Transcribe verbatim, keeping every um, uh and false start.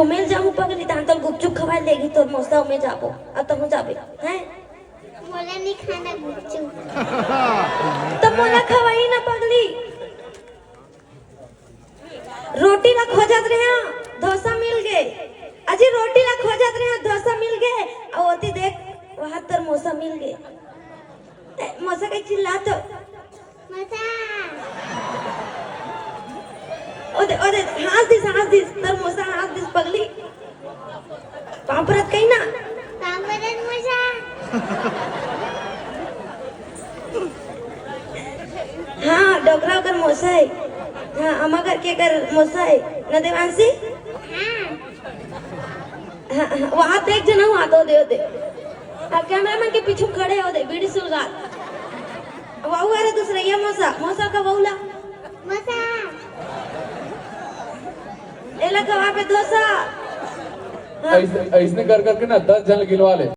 ओमेल जाहूं पगली, तहां तोला गुपचुप खवाए लेगी तोर मौसा, ओमे जाबो। अब तहूं जाबे, हैं? मोला नहीं खाना गुपचुप। त मोला खवाई ना पगली। रोटी ला खोजत रहे, डोसा मिल गे। अजी, रोटी ला खोजत रहे, डोसा मिल गे। अउ ओती देख, वहां तोर मौसा मिल गे। ए, मौसा कइसे चिल्लात हो? मौसा। ओ दे, ओ दे, हाँस दिस, हाँस दिस, तोर मौसा हाँस दिस पगली। पाँव परत कही ना। पाँव परत मौसा। हाँ, डोकरा ओकर मौसा हे। हाँ, अमा करके एकर मौसा हे। न देवांशी? हाँ। हाँ, हाँ, वहाँ देख जना, वहाँ तो दे, दे। अब कैमरामैन के पीछू खड़े हो दे, बीड़ी सुलगात। वहू अरे दूसरा, ये मौसा, मौसा का वहू ला। मौसा। एला खवाबे डोसा। हाँ। ऐस-, ऐसने कर करके ना दस झन गिलवा ले।